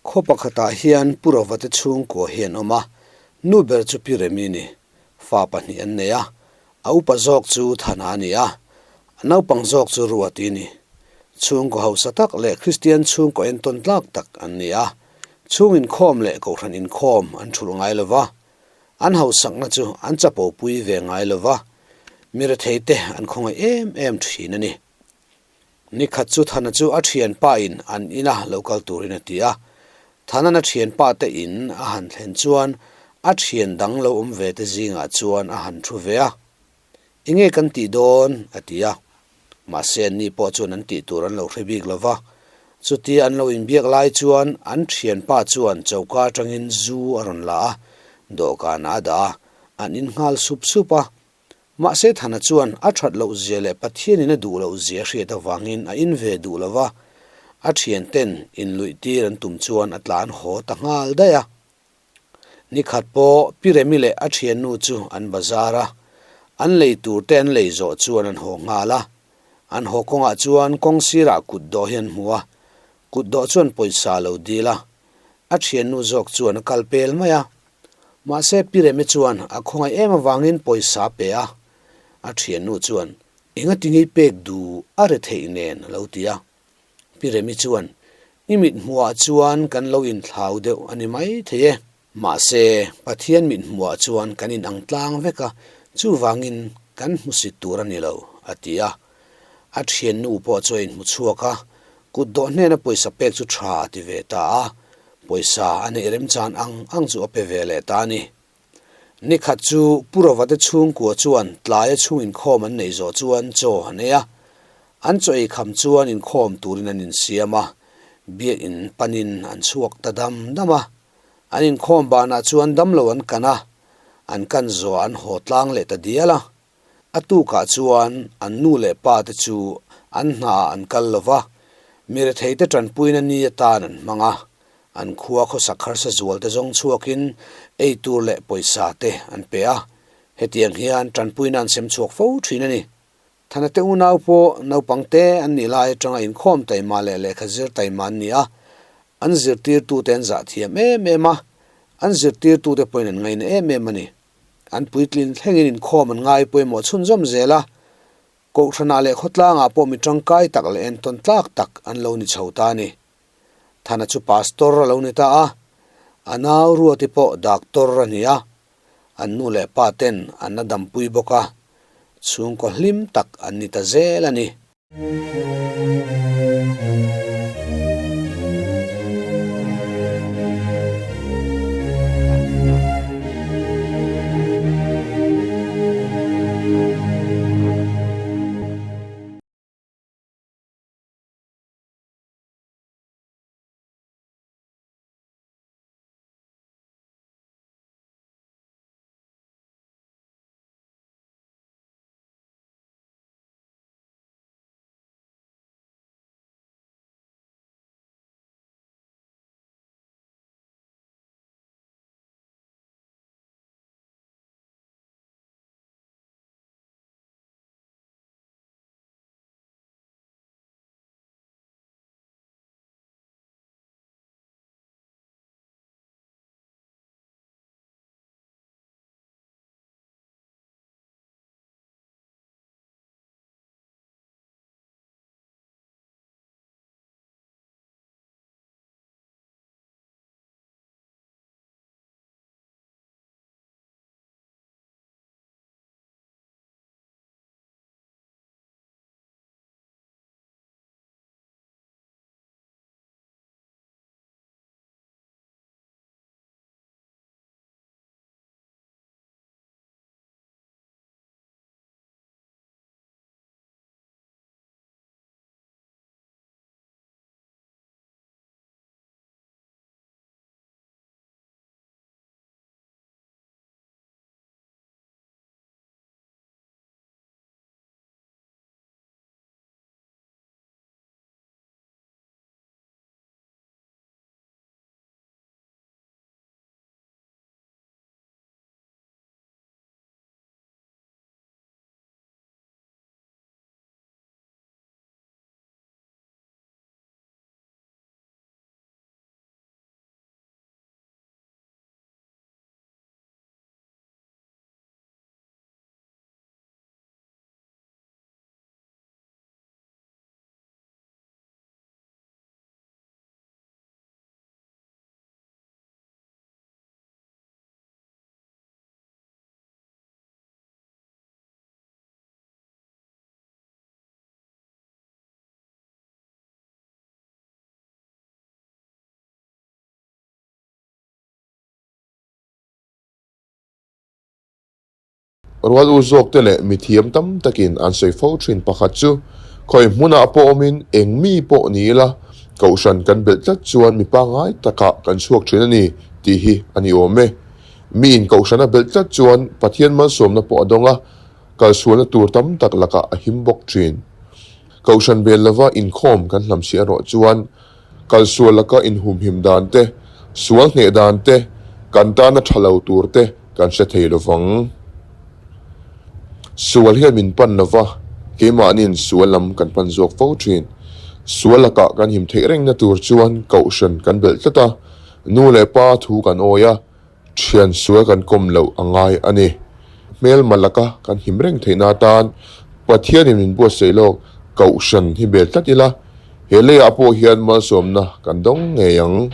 Khaw pakhatah hian Pu Rova te chhungkua hi an awm a, nu ber chu Pi Remi a ni. Fa pahnih an nei a, a upa zawk chu Thana a ni a, a naupang zawk chu Ruati a ni. Chhungkaw hausa tak leh Kristian chhungkaw entawn tlak tak an ni a, chhung inkhawm leh kohhran inkhawm an thulh ngai lo va, an hausakna chu an chapo pui ve ngai lo va, mi rethei te an khawngaih em em thin a ni. Ni khat chu Thana chu a thianpa in an ina lo kal turin a ti a. Thana'n a thianpa te in a han thlen chuan a thian dang lo awm ve te zingah chuan a han thu ve a. Enge kan tih dawn? a ti a. Mahse anni pawh chuan an tih tur an lo hre bik lo va. Chutia an lo inbiak lai chuan an thianpa chuan choka atangin zu a rawn la a, dawhkanah a dah a, an in nghal sup sup a. Mahse Thana chuan a that loh zia leh Pathianin a duh loh zia hriat avangin a in ve duh lo va, a thianten inluih tir an tum chuan a tlan haw ta nghal daih a. Nikhat pawh Pi Remi leh a thiannu chu an bazar a, an lei tur te an lei zawh chuan an haw nghal a. An haw kawngah chuan kawng sirah kutdawh hi an hmu a, kutdawh chuan pawisa a lo dil a, a thiannu zawk chuan a kal pel mai a. Mahse Pi Remi chuan a khawngaih em avangin pawisa a pe a, a thiannu chuan engati ngei pek duh a re theih nen a lo ti a. Pi Remi chuan I mit hmuhah chuan kan lo inthlau deuh a ni mai thei e. Mahse Pathian mit hmuhah chuan kan inang tlang vek a, chuvangin kan hmusit tur a ni lo, a ti a. A thiannu pawh chu a inhmu chhuak a, kut dawh hnena pawisa pek chu tha a ti ve ta a, pawisa a neih remchan ang ang chu a pe ve leh ta a ni. Nikhat chu Pu Rova te chhungkua chuan tlaia chhung inkhawm an neih zawh chuan chaw an ei a, an chaw ei kham chuan inkhawm turin an insiam a, biakinn panin an chhuak ta dam dam a. An inkhawm banah chuan damlo an kan a, an kan zawh an haw tlang leh ta dial a. A tukah chuan an nu leh pa te chu an hnaah an kal lo va, mi retheite tanpuina ni atan an hmang a, an khua khawsak harsa zual te zawng chhuakin ei tur leh pawisa te an pe a, hetiang hian tanpuina an sem chhuak fo thin a ni. Thana te unau pawh naupang te an nih lai atanga inkhawm taima leh lehkha zir taima an ni a, an zirtirtute an zah thiam em em a, an zirtirtute pawhin an ngaina em em a ni. An puitlin thlengin inkhawm an ngai pawimawh chhunzawm zel a, Kohhranah leh khawtlangah pawh mi tangkai tak leh entawn tlak tak an lo ni chho ta a ni. Thana chu pastor a lo ni ta a, a nau Ruati pawh doctor a ni a, an nu leh pa ten an la dampui bawk a, chhungkaw hlim tak an ni ta zel a ni. Rual u zawkte leh mithiam tam takin an sawi fo thin pakhat chu, khawi hmunah pawh awmin eng mi pawh ni ila, kohhran kan belh tlat chuan mi pangngai takah kan chhuak thin a ni tih hi a ni awm e. Miin kohhran a belh tlat chuan Pathian malsawmna pawh a dawng a, kalsualna tur tam tak lakah a him bawk thin. Kohhran bel lova inkhawm kan hlam si erawh chuan kalsual laka inhumhim dan te, sual hneh dan te, kan tana tha lo tur te kan hre thei lovang. Sual hian min pan lova, keimahniin sual lam kan pan zawk fo thin. Sual lakah kan him theih rengna tur chuan kohhran kan belh tlat a, nu leh pa thu kan awi a, Thian sual kan kawm loh a ngai a ni. Hmelma laka kan him reng theihna atan Pathianin min buatsaih lawk Kohhran hi bel tlat ila, he leiah pawh hian malsawmna kan dawng ngei ang.